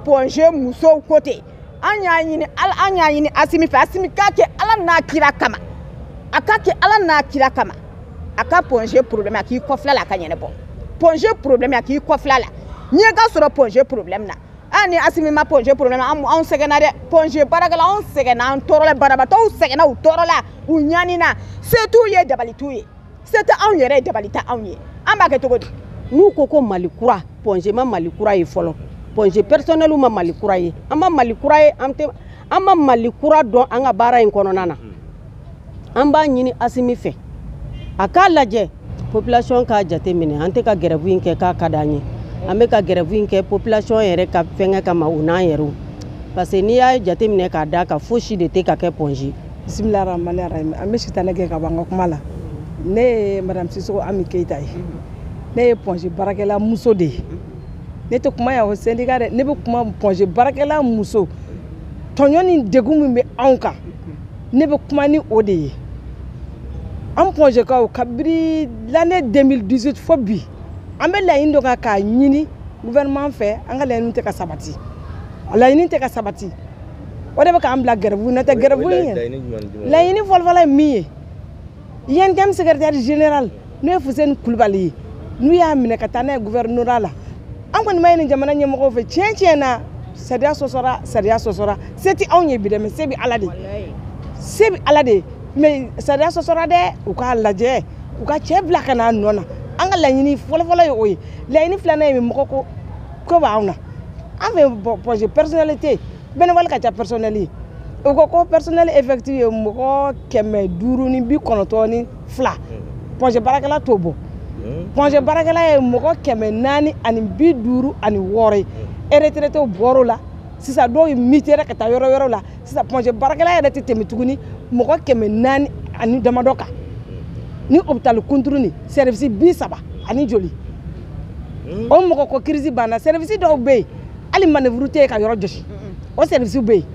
Point G musow ko ten. An y'a ɲini Ala, an y'a ɲini Asimi fɛ, Asimi k'a kɛ Ala n'a kira kama, a k'a kɛ Ala n'a kira kama, a ka Point G problème a k'i kɔfilɛ la, a ka ɲɛnabɔ. Point G problème a k'i kɔfilɛ la, ɲɛ ka sɔrɔ Point G problème na. An ni Asimi ma Point G problème, anw sɛgɛnna dɛ. Point G baarakɛla anw sɛgɛnna, an tɔɔrɔla, banabaatɔw sɛgɛnna, u tɔɔrɔla, u ɲanina, se t'u ye, dabali t'u ye, se tɛ anw yɛrɛ ye, dabali tɛ anw ye, an b'a kɛ cogo di? N'u ko ko Mali kura, Point G ma Mali kura ye fɔlɔ, Point G personnel ma Mali kura ye, an ma Mali kura ye, an tɛ, an ma Mali kura dɔn an ka baara in kɔnɔna na. An b'a ɲini Asimi fɛ a k'a lajɛ population k'a jate minɛ, an tɛ ka grève in kɛ k'a ka d'an ye, an bɛ ka grève in kɛ population yɛrɛ ka fɛnkɛ kama, u n'an yɛrɛw, parce que n'i y'a jate minɛ k'a d'a kan, fosi de tɛ ka kɛ Point G. Bisimilahi rahmani rahim. An bɛ sitanɛ gɛn ka bɔ an ka kuma la. Ne ye madame Sisoko Ami Keyita ye, ne ye Point G baarakɛla muso de ye. Ne tɛ kuma yan o syndicat dɛ, ne bɛ kuma Point G baarakɛla muso tɔɲɔ ni degun min bɛ anw kan, ne bɛ kuma ni o de ye. An Point Gkaw, kabiri l'année 2018 fo bi, an bɛ laɲini dɔ kan k'a ɲini gouvernement fɛ, an ka laɲini tɛ ka sabati, a laɲini tɛ ka sabati, o de bɛ k'an bila grève. N'o tɛ grève in yɛrɛ, laɲini fɔlɔfɔlɔ ye min ye, UNTM secrétaire général n'o ye Fuseni Kulubali ye, n'u y'a minɛ ka taa n'a ye gouvernorat la, an kɔni ma ɲini jamana ɲɛmɔgɔw fɛ. Tiɲɛ tiɲɛ na, sariya sɔsɔra, sariya sɔsɔra, se tɛ anw ye bi dɛ, mais se bɛ Ala de, se bɛ Ala de, mais sariya sɔsɔra dɛ. U k'a lajɛ, u ka cɛ bila ka n'a nɔ na. An ka laɲini fɔlɔfɔlɔ ye o ye. Laɲini filanan ye mɔgɔ ko ko b'anw na, an fɛ Point G personnel tɛ yen, bénévole ka ca personnel ye. U ko ko personnel effectif ye mɔgɔ 592, Point G baarakɛla t'o bɔ. Point G baarakɛla ye mɔgɔ 456 ye, retraités bɔr'o la sisan, dɔw ye muté ka taa yɔrɔ wɛrɛw la sisan. Point G baarakɛla yɛrɛ tɛ tɛmɛ tuguni mɔgɔ 400 ani damadɔ kan, ni hôpital kunturu ni service 30 ani joli. O mɔgɔ ko crise banna, service dɔw bɛ yen hali manœuvre tɛ yen ka yɔrɔ jɔsi, o service bɛ yen.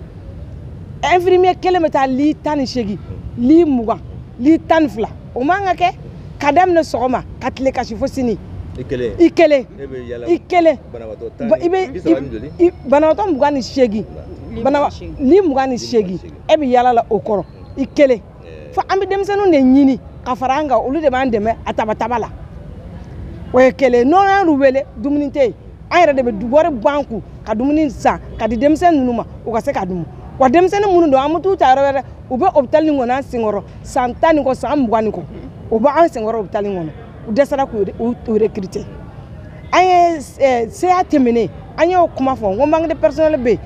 Infirmier kelen bɛ taa lit 18, lit 20, lit 12, o man ka kɛ ka daminɛ sɔgɔma ka tile kasi fo sini. I kelen, i kelen, i kelen, i bɛ banabaatɔ 28, lit 28, e bɛ yaala la o kɔrɔ i kelen. Fo an bɛ denmisɛnninw de ɲini ka fara an kan, olu de b'an dɛmɛ a tabataba la, o ye kelen. N'an y'olu wele, dumuni tɛ yen, an yɛrɛ de bɛ wari bɔ an kun ka dumuni san ka di denmisɛnnin ninnu ma, u ka se ka dun. Wa denmisɛnnin minnu don, an bɛ t'u ta yɔrɔ wɛrɛ, u bɛ hôpital in kɔnɔ an senkɔrɔ san 10 ni kɔ, san 20 ni kɔ, u bɛ an senkɔrɔ hôpital in kɔnɔ, u dɛsɛra k'u recruter. An ye CA tɛmɛnen, an y'o kuma fɔ, n ko manque de personnel bɛ yen.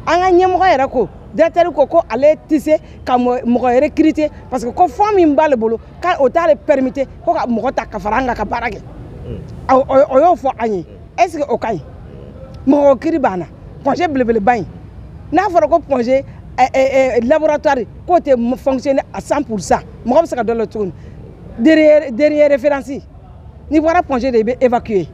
An ka ɲɛmɔgɔ yɛrɛ ko, directeur ko ko ale tɛ se ka mɔgɔ recruter parce que ko fond min b'ale bolo o t'ale permettre ko ka mɔgɔ ta ka fara an kan ka baara kɛ. O y'o fɔ an ye, est ce que o ka ɲi? Mɔgɔ kiri banna Point G belebeleba in, n'a fɔra ko Point G laboratoire k'o tɛ fonctionner à 100%, mɔgɔ bɛ se ka dɔ la cogo min? Dernière référence, n'i bɔra Point G de, i bɛ évacuer.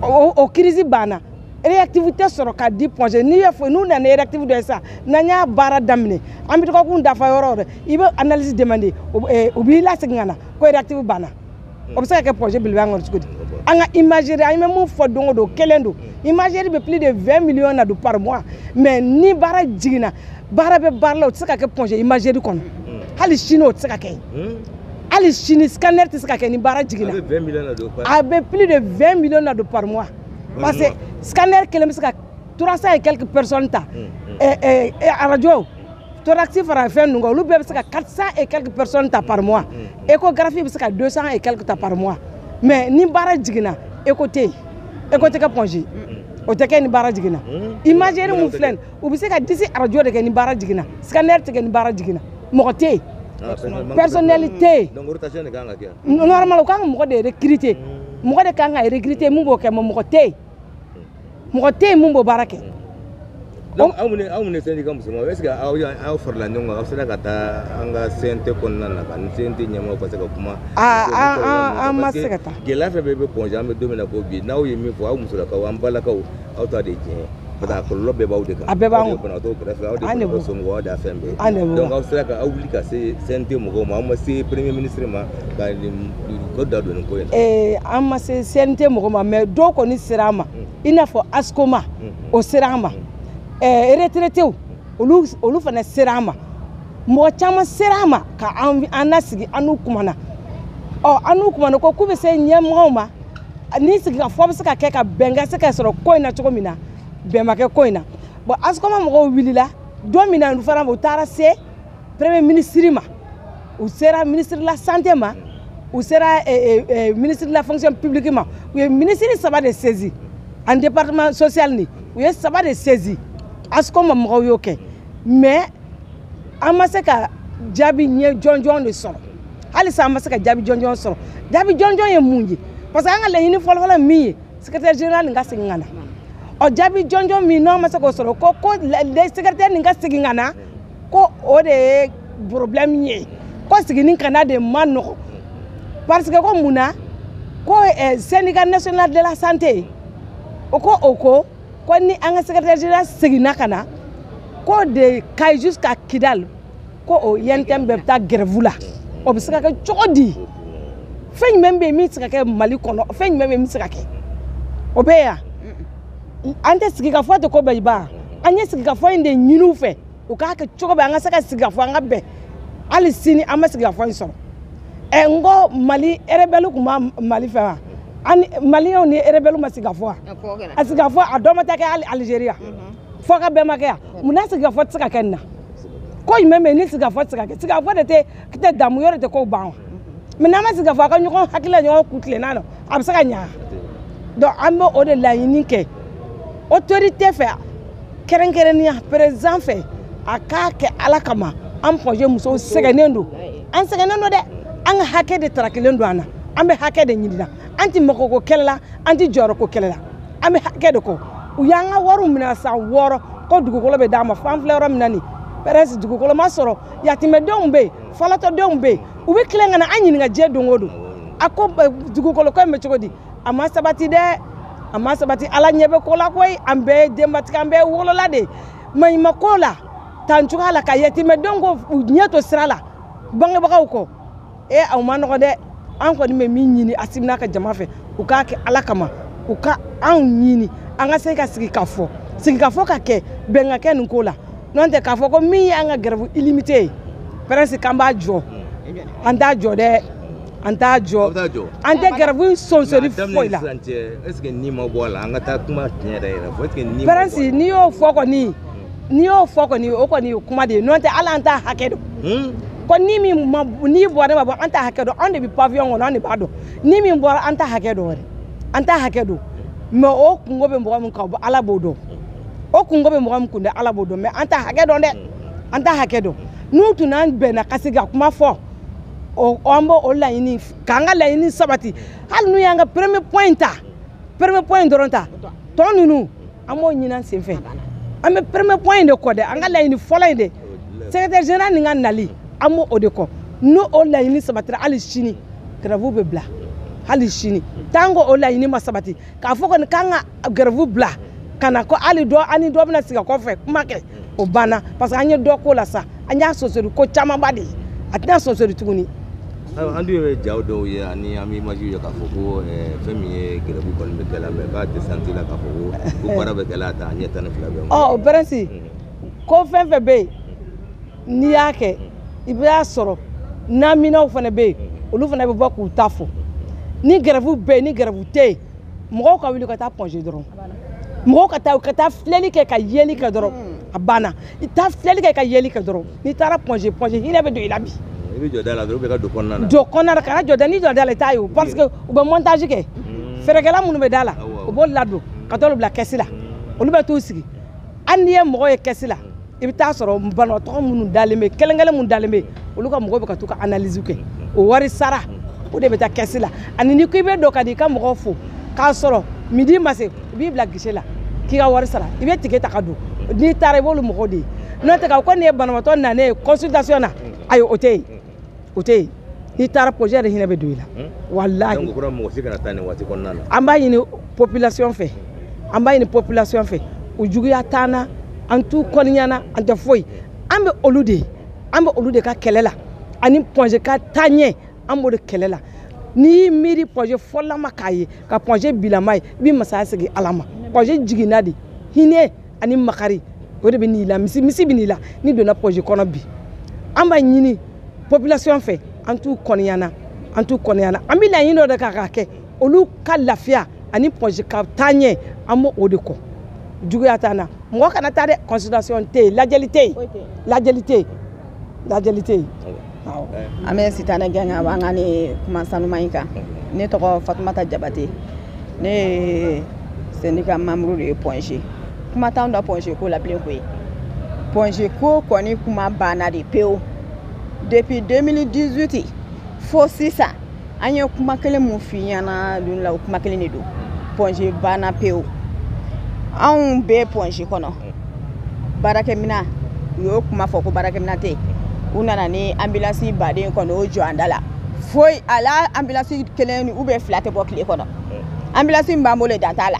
O crise banna, réactif tɛ sɔrɔ ka di Point G. N'i y'a fɔ n'u nana réactif dɔ ye sisan, n'an y'a baara daminɛ, an bɛ dɔgɔkun dafa yɔrɔ o yɔrɔ, i bɛ analyse demander, u b'i lasegin ka na ko réactif banna. O bɛ se ka kɛ Point G belebeleba kɔnɔ cogo di? An ka imagerie, an bɛ mun fɔ don o don, kelen don, imagerie bɛ plus de 20 millions na don par mois, mais ni baara jiginna, baara bɛ baara la, o tɛ se ka kɛ Point G imagerie kɔnɔ. Hali sini o tɛ se ka kɛ, hali sini scanner tɛ se ka kɛ ni baara jiginna. A bɛ plus de 20 millions na don par mois, parce que scanner kelen bɛ se ka 300 et quelques personnes ta, radio thorax fara fɛn ninnu kan, olu bɛɛ bɛ se ka 400 et quelques personnes ta par mois, échographie bɛ se ka 200 et quelques ta par mois. Mais ni baara jiginna, écho tɛ yen, écho tɛ kɛ Point G, o tɛ kɛ ni baara jiginna. Imagerie mun filɛ nin, u bɛ se ka disi radio de kɛ ni baara jiginna, scanner tɛ kɛ ni baara jiginna, mɔgɔ tɛ yen, personnel tɛ yen. Normal u kan ka mɔgɔ de recruter, mɔgɔ de kan ka recruter mun b'o kɛ, mais mɔgɔ tɛ yen, mɔgɔ tɛ yen mun b'o baara kɛ. Donc aw minnu syndicat musomanw, est ce que aw farala ɲɔgɔn kan, aw sera ka taa an ka CNT kɔnɔna na ka ni CNT ɲɛmɔgɔw ka se ka kuma? An ma se ka taa. Gɛlɛya fɛn fɛn bɛ Point G, an bɛ don min na ko bi, n'aw ye min fɔ aw musolakaw, an balakaw, aw ta de ye tiɲɛ ye, parce que a kɔlɔlɔ bɛɛ b'aw de kan. A bɛɛ b'anw kan. Banabaatɔw kɛrɛfɛ, aw de banabaatɔ somɔgɔw, aw de y'a fɛn bɛɛ. Donc aw sera ka aw wuli ka se CNT mɔgɔw ma, aw ma se premier ministre ma ka nin ko da don nin ko in na? An ma se CNT mɔgɔw ma, mais dɔw kɔni sera an ma. I n'a fɔ ASCOMA o sera an ma, retraités olu fana sera an ma, mɔgɔ caman sera an ma ka an lasigi, an n'u kumana. Ɔ an n'u kumana ko k'u bɛ se ɲɛmɔgɔw ma ni sigikafɔ bɛ se ka kɛ ka bɛn ka se ka sɔrɔ ko in na cogo min na, bɛn ma kɛ ko in na. Bon ASCOMA mɔgɔw wulila don min na fana, u taara se premier ministre ma, u sera ministre de la santé ma, u sera ministre de la fonction publique ma. U ye ministre 3 de saisi en département social ni, u ye 3 de saisi. ASCOMA mɔgɔw y'o kɛ, mais an ma se ka jaabi ɲɛ jɔnjɔn de sɔrɔ. Halisa an ma se ka jaabi jɔnjɔn sɔrɔ. Jaabi jɔnjɔn ye mun ye? Parce que an ka laɲini fɔlɔfɔlɔ min ye, secrétaire général nin ka segin ka na. Ɔ jaabi jɔnjɔn min n'an ma se k'o sɔrɔ, ko secrétaire nin ka segin ka na, ko o de ye problème ye, ko seginni ka na de ma nɔgɔn. Parce que ko mun na, ko syndicat national de la santé o ko ni an ka secrétaire général seginna ka na, ko de Kayi jusqu'à Kidal, ko o UNTM bɛɛ bɛ taa grève la. O bɛ se ka kɛ cogo di? Fɛn jumɛn bɛ yen min tɛ se ka kɛ Mali kɔnɔ? Fɛn jumɛn bɛ yen min tɛ se ka kɛ? O bɛ yan. An tɛ sigikafɔ tɛ ko bɛɛ ban. An ye sigikafɔ in de ɲini u fɛ, u k'a kɛ cogo bɛɛ an ka se ka sigikafɔ, an ka bɛn. Hali sini an ma sigikafɔ in sɔrɔ. Ɛ n ko Mali rebelle tun b'a Mali fɛ wa? An Maliyɛnw ni rebelle ma sigikafɔ wa? A sigikafɔ a dɔ ma taa kɛ hali Algérie fo ka bɛn ma kɛ yan. Munna sigikafɔ tɛ se ka kɛ nin na? Ko jumɛn bɛ yen ni sigikafɔ tɛ se ka kɛ? Sigikafɔ de tɛ damu yɔrɔ tɛ ko ban wa? Mais n'an ma sigikafɔ a ka ɲɔgɔn hakili la, ɲɔgɔn kun tilenna na, a bɛ se ka ɲa. Donc an bɛ o de laɲini kɛ autorité fɛ, kɛrɛnkɛrɛnnenya président fɛ, a k'a kɛ Ala kama. An Point G musow sɛgɛnnen don, an sɛgɛnnen don dɛ. An ka hakɛ de tarakilen don an na, an bɛ hakɛ de ɲini na. An tɛ mɔgɔko kɛlɛ la, an tɛ jɔyɔrɔko kɛlɛ la, an bɛ hakɛ de kɔ. U y'an ka wariw minɛ san 6 ko dugukolo bɛ d'an ma. Fo an filɛ yɔrɔ min na nin, pɛrɛnsi dugukolo ma sɔrɔ. Yatimɛdenw bɛ yen, falatɔdenw bɛ yen, u bɛ tilen ka na an ɲininka diɲɛ don o don. A ko dugukolo ko in bɛ cogo di? A ma sabati dɛ, a ma sabati. Ala ɲɛ bɛ ko la koyi. An bɛɛ ye denbatigi, an bɛɛ ye wolola de ye. Maɲumanko la tan cogoya la ka yatimɛdenw ko u ɲɛ to sira la bangebagaw kɔ. E aw ma nɔgɔ dɛ. An kɔni bɛ min ɲini Asimi n'a ka jama fɛ, u k'a kɛ Ala kama, u ka anw ɲini an ka se ka sigikafɔ, sigikafɔ ka kɛ, bɛn ka kɛ nin ko la. N'o tɛ k'a fɔ ko min y'an ka grève illimité ye, prince k'an b'a jɔ, an t'a jɔ dɛ, an t'a jɔ, an tɛ grève sonsori foyi la. Est-ce que ni ma bɔ a la, an ka taa kuma tiɲɛ yɛrɛ fɔ? Est-ce que ni prince n'i y'o fɔ kɔni, n'i y'o fɔ kɔni, o kɔni ye kuma de ye. N'o tɛ hali an t'a hakɛ dɔn. Ko ni min ma, n'i bɔra ne ma bɔ, an t'a hakɛ dɔn. Anw de bɛ pavillon kɔnɔ, an de b'a dɔn. Ni min bɔra, an t'a hakɛ dɔn dɛ, an t'a hakɛ dɔn. Mais o kungo bɛ mɔgɔ min kan, Ala b'o dɔn. O kungo bɛ mɔgɔ min kun dɛ, Ala b'o dɔn. Mais an t'a hakɛ dɔn dɛ, an t'a hakɛ dɔn. N'u tun n'an bɛnna ka sigi ka kuma fɔ, o an b'o o laɲini k'an ka laɲini sabati. Hali n'u y'an ka premier point ta, premier point dɔrɔn ta, tɔ ninnu an b'o ɲini an sen fɛ. An bɛ premier point de kɔ dɛ, an ka laɲini fɔlɔ in de, secrétaire général nin ka nali, an b'o o de kɔ. N'o o laɲini sabatira, hali sini grève bɛ bila. Hali sini tant que o laɲini ma sabati, k'a fɔ kɔni k'an ka grève bila ka na ko hali dɔ an ni dɔ bɛna sigi a kɔfɛ kuma kɛ, o banna. Parce que an ye dɔ ko la sa, an y'a sɔsɔli ko camanba de ye, a tɛna sɔsɔli tuguni. Ayiwa, an dun ye jaw dɔw ye ani an bɛ image ye k'a fɔ ko fɛn min ye grève kɔni bɛ kɛla, mais k'a tɛ santi la k'a fɔ ko baara bɛ kɛla a ɲɛ 12 bɛɛ ma. Ɔ prince, ko fɛn fɛn bɛ yen n'i y'a kɛ, i b'a sɔrɔ naminaw fana bɛ yen, olu fana bɛ bɔ k'u ta fɔ. Ni grève bɛ yen, ni grève tɛ yen, mɔgɔw ka wuli ka taa Point G dɔrɔn. Mɔgɔw ka taa filɛli kɛ ka yeli kɛ dɔrɔn, a banna. I taa filɛli kɛ ka yeli kɛ dɔrɔn. N'i taara Point G, Point G hinɛ bɛ don i la bi. I bɛ jɔ da la dɔrɔn, ou bien ka don kɔnɔna na? Jɔ kɔnɔna na, kana jɔ da, n'i jɔ da la i t'a ye o, parce que u bɛ montage kɛ. Fɛɛrɛkɛla minnu bɛ da la, u b'o ladon ka t'olu bila kɛsi la, olu bɛ t'u sigi. Hali n'i ye mɔgɔ ye kɛsi la, i bɛ taa sɔrɔ banabaatɔ minnu dalen bɛ, kelen kelen minnu dalen bɛ, olu ka mɔgɔw bɛ ka t'u ka analyse kɛ. O wari sara o de bɛ taa kɛsi la. Ani n'i ko i bɛ don ka n'i ka mɔgɔw fo k'a sɔrɔ midi ma se, u b'i bila guichet la k'i ka wari sara, i bɛ ticket ta ka don. N'i taara i b'olu mɔgɔw de ye. N'o tɛ k'a ko nin ye banabaatɔ nanen ye consultation na, ayi o tɛ yen, o tɛ yen. N'i taara projet yɛrɛ hinɛ bɛ don i la. Walahi. Donc o kɔrɔ mɔgɔ si kana taa nin waati kɔnɔna na. An b'a ɲini population fɛ, an b'a ɲini population fɛ, u juguya t'an na, an t'u kɔniya na, an tɛ foyi. An bɛ olu de ye, an bɛ olu de ka kɛlɛ la, ani Point G ka taa ɲɛ, an b'o de kɛlɛ la. N'i y'i miiri Point G fɔlɔma k'a ye ka Point G bilama ye, i b'i masaya segin Ala ma. Point G jiginna de, hinɛ ani makari o de bɛ n'i la, misi misi bɛ n'i la n'i donna Point G kɔnɔ bi. An b'a ɲini population fɛ, an t'u kɔniyana, an t'u kɔniyana, an bɛ laɲini dɔ de k'a kɛ olu ka lafiya ani Point G ka taa ɲɛ, an b'o de kɔ. Juguya t'an na, mɔgɔ kana taa dɛ, consultation tɛ yen, lajɛli tɛ yen, lajɛli tɛ yen, lajɛli tɛ yen. An bɛ sitanɛ gɛn ka bɔ an ka nin kuma sanuman in kan. Ne tɔgɔ Fatumata Jabate, ne ye syndicat membre de ye Point G. Kuma t'anw da Point G ko la bilen koyi. Point G ko kɔni kuma banna de pewu depuis 2018 fo sisan. An ye kuma kelen mun f'i ɲɛna don la, o kuma kelen de don. Point G banna pewu. Anw bɛ Point G kɔnɔ, baarakɛminɛn, u y'o kuma fɔ ko baarakɛminɛn tɛ yen. U nana ni ambulance baden kɔnɔ, o jɔ an da la. Foyi a la, ambulance kelen ou bien fila tɛ bɔ tile kɔnɔ. Ambulance min b'an bolo, dan t'a la.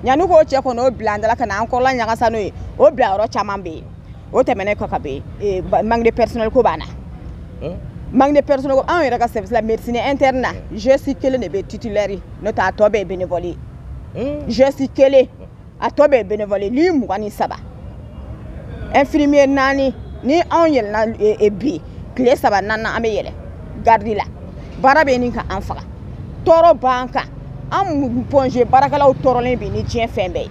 Yanni k'o cɛ kɔnɔ o bila an da la ka na an kɔrɔla ɲagasa n'o ye, o bila yɔrɔ caman bɛ yen. O tɛmɛnen kɔ ka bɔ yen, manque de personnel ko b'an na, manque de personnel ko. Anw yɛrɛ ka service la, médecine interne na, GESI kelen de bɛ titulaire, n'o tɛ a tɔ bɛɛ ye bénévole ye. GESI kelen, a tɔ bɛɛ ye bénévole ye. Lit 23, infirmier 4. Ni anw yɛlɛnna bi tile 3 4nan, an bɛ yɛlɛ garde la. Baara bɛ ɲini ka an faga, tɔɔrɔ b'an kan. An Point G baarakɛlaw tɔɔrɔlen bi ni diɲɛ fɛn bɛɛ ye.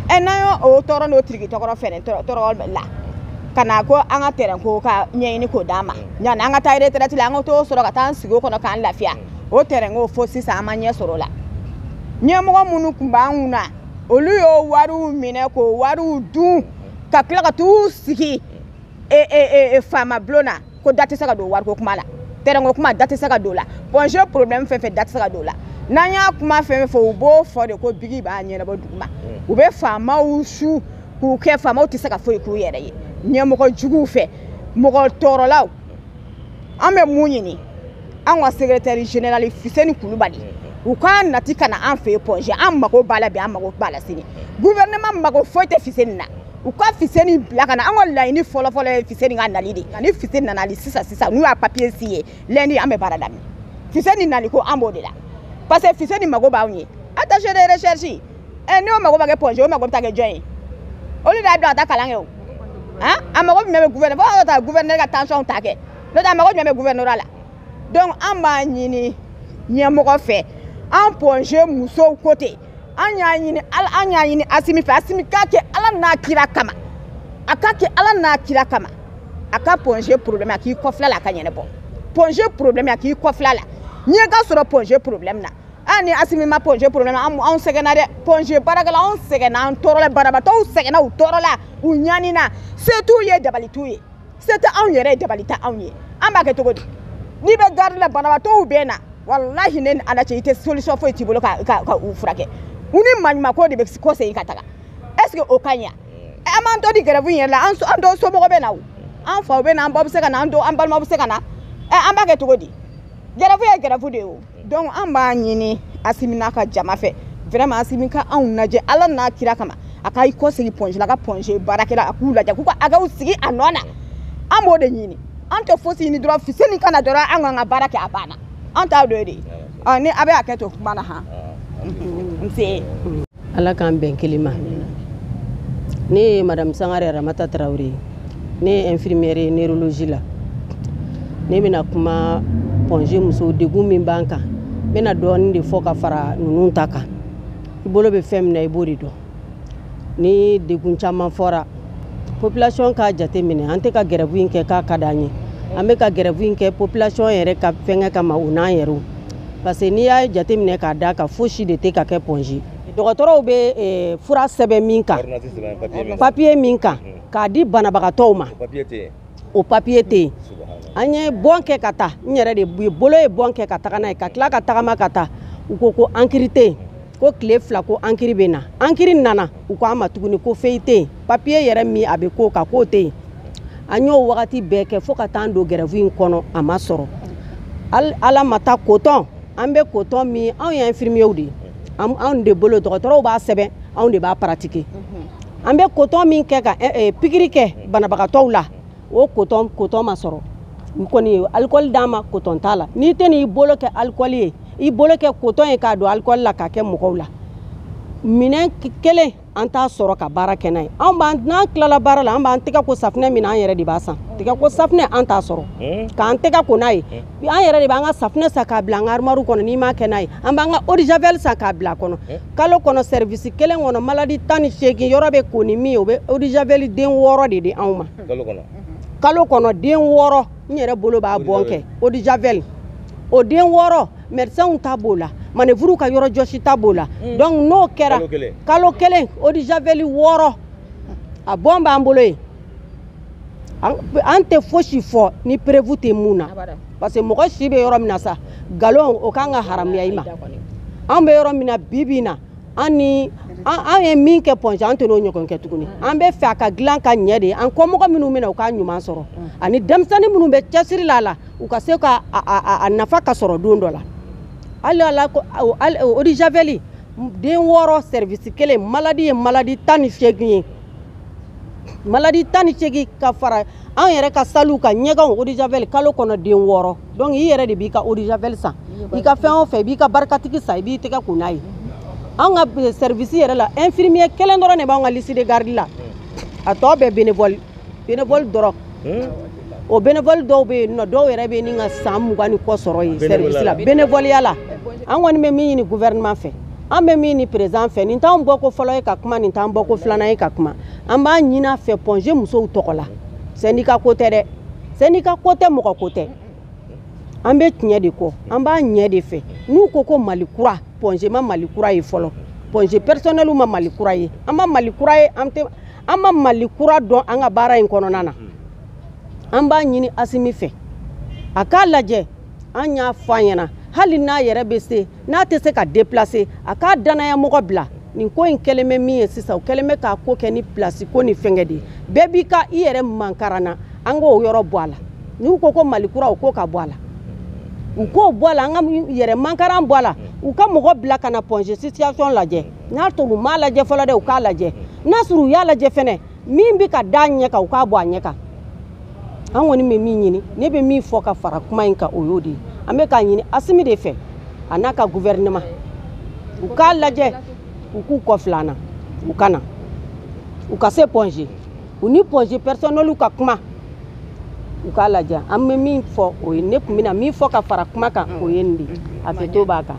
Ɛ, n'an y'o tɔɔrɔ n'o tiriki tɔgɔrɔ fɛnɛ tɔɔrɔ la ka na ko an ka terrain ko ka ɲɛɲini k'o d'an ma, yanni an ka taa retraite la, an ka t'o sɔrɔ ka taa an sigi o kɔnɔ k'an lafiya. O terrain ko, fo sisan an ma ɲɛ sɔrɔ o la. Ɲɛmɔgɔ minnu tun b'an kunna, olu y'o wariw minɛ k'o wariw dun ka tila ka t'u sigi faama bulon na ko da tɛ se ka don wariko kuma la, terrain ko kuma da tɛ se ka don o la. Point G problème fɛn fɛn, da tɛ se ka don o la. N'an y'a kuma fɛn fɛn fɔ, u b'o fɔ de ko bigi b'a ɲɛnabɔ duguma. U bɛ faamaw su k'u kɛ faamaw tɛ se ka foyi k'u yɛrɛ ye. Ɲɛmɔgɔ juguw fɛ, mɔgɔ tɔɔrɔlaw. An bɛ mun ɲini? An ka secrétaire général Fuseni Kulubali, u k'a nati ka na an fɛ yen Point G. An mago b'a la bi, an mago b'a la sini. Gouvernement mago foyi tɛ Fuseni na, u ka Fuseni bila ka na. An ka laɲini fɔlɔ-fɔlɔ ye Fuseni ka nali de. Ni Fuseni nana hali sisan sisan, n'u y'a papier signé lundi, an bɛ baara daminɛ. Fuseni nali ko, an b'o de la, parce que Fuseni mago b'anw ye. Attaché de recherche, ɛ, n'o mago b'a kɛ Point G, o mago bɛ taa kɛ jɔn ye? Olu de y'a bila ka taa kalan kɛ o. Han, a mago jumɛn bɛ gouverneur fo ka taa gouverneur ka tension ta kɛ? N'o tɛ, a mago jumɛn bɛ gouverneur la? Donc an b'a ɲini ɲɛmɔgɔ fɛ, an Point G musow ko ten, an y'a ɲini ala, an y'a ɲini Asimi fɛ, Asimi k'a kɛ Ala n'a kira kama, a k'a kɛ Ala n'a kira kama, a ka Point G problème a k'i kɔfilɛ la, a ka ɲɛnabɔ. Point G problème a k'i kɔfilɛ la, ɲɛ ka sɔrɔ Point G problème na. An ni Asimi ma Point G problème, anw sɛgɛnna dɛ. Point G baarakɛla, anw sɛgɛnna, an tɔɔrɔla, banabaatɔw sɛgɛnna, u tɔɔrɔla, u ɲanina. Se t'u ye, dabali t'u ye. Se tɛ anw yɛrɛ ye, dabali tɛ anw ye. An b'a kɛ cogo di? N'i bɛ garde la, banabaatɔw bɛ na, walahi, ne ni Ala cɛ, i tɛ solution foyi t'i bolo ka u furakɛ. U ni maɲumanko de bɛ kɔsegin ka taga. Est ce que o ka ɲi? An b'an to di grève in yɛrɛ la, an dɔw somɔgɔw bɛ na, o an faw bɛ na, an baw bɛ se ka na, an dɔw an balimaw bɛ se ka na. Ɛ, an b'a kɛ cogo di? Grève ye grève de ye o. Donc an b'a ɲini Asimi n'a ka jama fɛ, vraiment, Asimi ka anw lajɛ Ala n'a kira kama, a ka i kɔsegin Point G la, a ka Point G baarakɛla, a k'u lajɛ, k'u ka a k'u sigi a nɔ na. An b'o de ɲini, an tɛ fosi ɲini dɔrɔn. Fuseni ka na dɔrɔn, an k'an ka baara kɛ, a banna. An t'a dɔn de. Ɔ, ni a bɛ hakɛ to kuma na han, nse. Ala k'an bɛn kelen ma. Ne ye Madame Sangare Ramata Tarawele ye, ne ye infirmière ye neurologie la. Ne bɛna kuma Point G musow degun min b'an kan, n bɛna dɔɔnin de fɔ ka fara ninnu ta kan. I bolo bɛ fɛn min na, i b'o de dɔn. Ni degun caman fɔra, population k'a jate minɛ, an tɛ ka grève in kɛ k'a ka d'an ye. An bɛ ka grève in kɛ population yɛrɛ ka fɛnkɛ kama, o n'an yɛrɛw, parce que n'i y'a jate minɛ k'a d'a kan, fosi de tɛ ka kɛ Point G. Dɔgɔtɔrɔw bɛ fura sɛbɛn min kan, papier min kan k'a di banabagatɔw ma, o papier tɛ yen. An ye bɔn kɛ ka taa, n yɛrɛ de bolo ye bɔn kɛ ka taga n'a ye, ka tila ka tagama ka taa. U ko ko encre tɛ yen, ko tile 2 ko encre bɛ na. Encre nana, u ko an ma tuguni ko feuille tɛ yen, papier yɛrɛ min a bɛ k'o kan, k'o tɛ yen. An y'o wagati bɛɛ kɛ fo ka taa an don grève in kɔnɔ, a ma sɔrɔ. Ala ma taa coton, an bɛ coton min, anw ye infirmiers de ye, anw de bolo dɔgɔtɔrɔw b'a sɛbɛn, anw de b'a pratiquer. An bɛ coton min kɛ ka pikiri kɛ banabagatɔw la, o coton, coton ma sɔrɔ. U kɔni ye alcool d'an ma, coton t'a la. N'i tɛ n'i bolo kɛ alcool ye, i bolo kɛ coton ye k'a don alcool la k'a kɛ mɔgɔw la. Minɛn kelen an t'a sɔrɔ ka baara kɛ n'a ye. Anw b'an n'an tilala baara la, an b'an tɛgɛ ko safunɛ min na, an yɛrɛ de b'a san. Tɛgɛ ko safunɛ an t'a sɔrɔ k'an tɛgɛ ko n'a ye. An yɛrɛ de b'an ka safunɛ san k'a bila an ka armoire kɔnɔ. N'i m'a kɛ n'a ye, an b'an ka eau de javel san k'a bila a kɔnɔ. Kalo kɔnɔ, service kelen kɔnɔ, maladi 18 yɔrɔ bɛ ko ni min ye, o bɛ eau de javel den 6 de di anw ma. Kalo kɔnɔ? Kalo kɔnɔ den 6. N yɛrɛ bolo b'a bɔn kɛ eau de javel. O den 6, médecins ta b'o la, manœuvre ka yɔrɔ jɔsi ta b'o la. Donc n'o kɛra kalo kelen, eau de javel 6, a bɔn b'an bolo yen. An tɛ fosi fɔ ni preuve tɛ mun na, parce que mɔgɔ si bɛ yɔrɔ min na sa, nkalon o kan ka haramuya i ma. An bɛ yɔrɔ min na bi bi in na, an ni an ye min kɛ Point G, an tɛ n'o ɲɔgɔn kɛ tuguni. An bɛ fɛ a ka dilan ka ɲɛ de. An kɔmɔgɔ minnu bɛ na, u k'a ɲuman sɔrɔ, ani denmisɛnnin minnu bɛ cɛsiri la a la, u ka se ka a nafa ka sɔrɔ don dɔ la. Hali ala ko eau de javel den 6, service kelen, maladi ye maladi 18 ye, maladi 18 ka fara an yɛrɛ ka saliw ka ɲɛgɛnw. Eau de javel kalo kɔnɔ den 6. Donc i yɛrɛ de b'i ka eau de javel san, i ka fɛn o fɛn, i b'i ka barikatigi san, i b'i tɛgɛ ko n'a ye. An ka service yɛrɛ la, infirmier kelen dɔrɔn de b'an ka liste de garde la, a tɔ bɛɛ bénévole, bénévole dɔrɔn. O bénévole dɔw bɛ yen nɔ, dɔw yɛrɛ bɛ ni ka san 20 ni kɔ sɔrɔ yen service la, bénévolia la. An kɔni bɛ min ɲini gouvernement fɛ, an bɛ min ɲini président fɛ, nin t'anw bɔ ko fɔlɔ ye ka kuma, nin t'an bɔ ko filanan ye ka kuma. An b'a ɲini a fɛ Point G musow tɔgɔ la. Syndicat ko tɛ dɛ, syndicat ko tɛ, mɔgɔ ko tɛ. An bɛ tiɲɛ de kɔ, an b'a ɲɛ de fɛ. N'u ko ko Mali kura, Point G ma Mali kura ye fɔlɔ. Point G personnel ma Mali kura ye. An ma Mali kura ye, an tɛ an ma Mali kura dɔn an ka baara in kɔnɔna na. An b'a ɲini Asimi fɛ, a k'a lajɛ. An y'a fɔ a ɲɛna, hali n'a yɛrɛ bɛ se, n'a tɛ se ka déplacer, a k'a danaya mɔgɔ bila. Nin ko in kɛlen bɛ min ye sisan, o kɛlen bɛ k'a ko kɛ ni place ko ni fɛnkɛ de ye. Bɛɛ b'i ka i yɛrɛ mankaran na. An k'o yɔrɔ bɔ a la. N'u ko ko Mali kura, o ko ka bɔ a la, u k'o bɔ a la. An ka yɛrɛ mankaran bɔ a la. U ka mɔgɔ bila ka na Point G situation lajɛ. N'a sɔrɔ u m'a lajɛ fɔlɔ dɛ, u k'a lajɛ. N'a sɔrɔ u y'a lajɛ fɛnɛ, min bɛ ka da ɲɛ kan, u k'a bɔ a ɲɛ kan. An kɔni bɛ min ɲini, ne bɛ min fɔ ka fara kuma in kan, o y'o de ye. An bɛ k'a ɲini Asimi de fɛ, a n'a ka gouvernement, u k'a lajɛ, u k'u kɔ filanan, u ka na, u ka se Point G, u ni Point G personnel ka kuma, u k'a lajɛ. An bɛ min fɔ o ye, ne tun bɛna min fɔ ka fara kuma kan, o ye nin de ye. A fɛ to b'a kan.